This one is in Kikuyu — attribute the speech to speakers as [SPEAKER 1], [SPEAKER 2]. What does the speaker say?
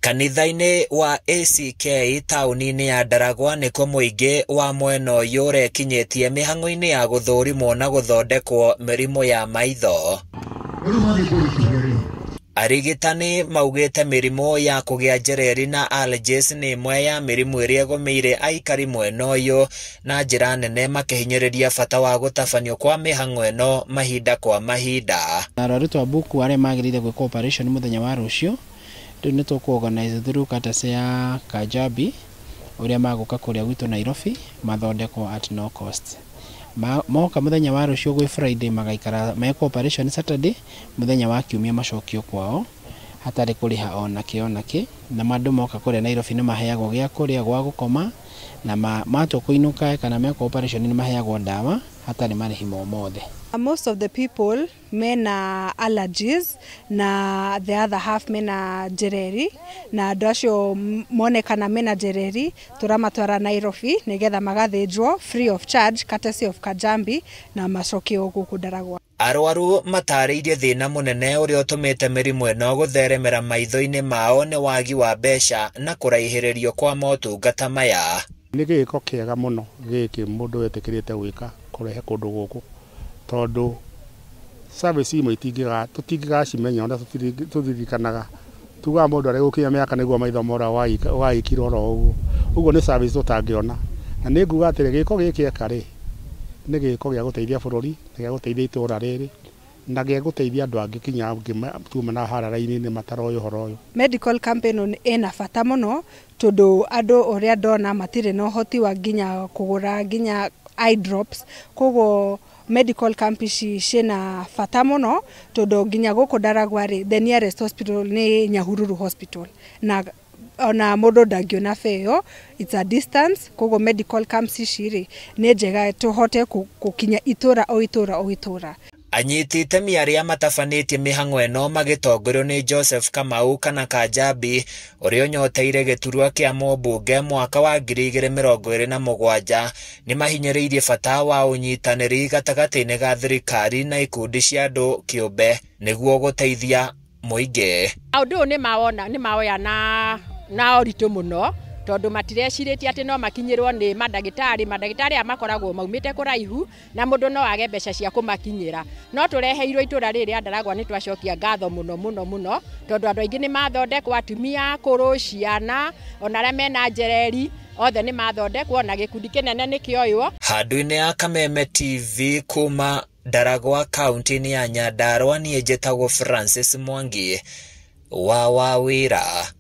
[SPEAKER 1] Kanitha-inĩ wa ACK taũni-inĩ ya Ndaragwa nĩkuo mũingĩ wa mwena ũyũ ũrekinyĩtie mĩhang'o-inĩ ya gũthũrimwo na gũthondekwo mĩrimũ ya maitho. Arigitani maugĩte mĩrimũ ya kũgĩa njereri na allergies nĩ ĩmwe ya mĩrimũ ĩrĩa ĩgũmĩire aikari mwena ũyũ na njĩra nene, makĩhinyĩrĩria bata wa gũtabanio kwa mĩhang'o ĩno mahinda kwa mahinda.
[SPEAKER 2] Arwaru twa Buku arĩa magĩrĩire gwĩkwo operation mũthenya wa rũciũ, rĩu nĩ tũkũ organize through courtesy ya Kajabi ũrĩa magũka kũrĩa gwitũ Nairobi mathondekwo at no cost. Moka mũthenya wa rũciũ gwĩ Friday magaikara mekwo operation Saturday, mũthenya wa kiumia macokio kwao hatarĩ kũrĩha ona kĩ ona kĩ. Na andũ moka kũrĩa Nairobi nĩ maheagwo gĩa kũrĩa, gwa gũkoma, na matua kũinũka kana mekwo operation nĩ maheagwo ndawa hatarĩ marĩhi mo mothe.
[SPEAKER 3] Most of the people mena allergies na the other half mena njereri, na andũ acio monekana mena njereri tũramatwara Nairobi nĩgetha magathĩnjwo free of charge courtesy of Kajambi na macokio gũkũ Ndaragwa.
[SPEAKER 1] Arwaru matarĩirie thĩna mũnene ũrĩa ũtũmĩte mĩrimũ ĩno gũtheremera maitho-inĩ mao nĩ wagi wa mbeca na kũraihĩrĩrio kwa motungata maya.
[SPEAKER 4] Nĩ gĩko kĩega mũno gĩkĩ mũndũ wetĩkĩrĩte gwĩka kũrehe kũndũ gũkũ, tondũ service imwe tũtingĩgacimenya ona tũtirikanaga. Tugaga mũndũ arĩ gũkinya mĩaka nĩguo maitho mora ũgagĩkira oro ũguo. Ũguo nĩ service tũtangĩona. Na nĩ nguga atĩrĩ, gĩko gĩkĩ eka rĩ, nĩ gĩko gĩa gũteithia bũrũri, nĩ gĩa gũteithia itũũra rĩrĩ, na gĩa gũteithia andũ angĩ kinya angĩ tuma na harara-inĩ mataroĩ ũhoro ũyũ.
[SPEAKER 3] Medical campaign ĩna bata mũno tondũ andũ ũrĩa ndona matirĩ na ũhoti wa nginya kũgũra nginya eye drops, koguo medical camp ici ciĩna bata mũno tondũ nginya gũkũ Ndaragwa rĩ, the nearest hospital nĩ Nyahururu Hospital, na ona mũndũ ndangĩona fare, it's a distance, koguo medical camps ici rĩ nĩ njega tũhote gũkinya itũra o itũra o itũra.
[SPEAKER 1] Anyiti itemi arĩa matabanĩtie mĩhang'o ĩno magĩtongorio nĩ Joseph Kamau kana Kajambi ũrĩa ũnyoteire gĩturwa kĩa mũmbunge mwaka wa 2027 nĩ mahinyĩrĩirie bata wa ũnyitanĩri gatagatĩ-inĩ ga thirikari na ikundi cia andũ kĩũmbe nĩguo gũteithia mũingĩ.
[SPEAKER 5] Ũndũ ũyũ nĩ mawoya na ũritũ mũno tondũ matirecirĩtie atĩ no makinyĩrwo nĩ mandagĩtarĩ. Mandagĩtarĩ aya makoragwo maumĩte kũraihu na mũndũ no age mbeca cia kũmakinyĩra. No tũreheirwo itũra rĩrĩ rĩa Ndaragwa nĩ twacokia ngatho mũno mũno mũno tondũ andũ aingĩ nĩ mathondekwo, atumia akũrũ, ciana, ona arĩa mena njereri othe nĩ mathondekwo na gĩkundi kĩnene nĩ kĩoywo.
[SPEAKER 1] Handũ-inĩ ya Kameme TV kuma Ndaragwa kaunti-inĩ ya Nyandarua, niĩ njĩtagwo Francis Mwangi wa Wawĩra.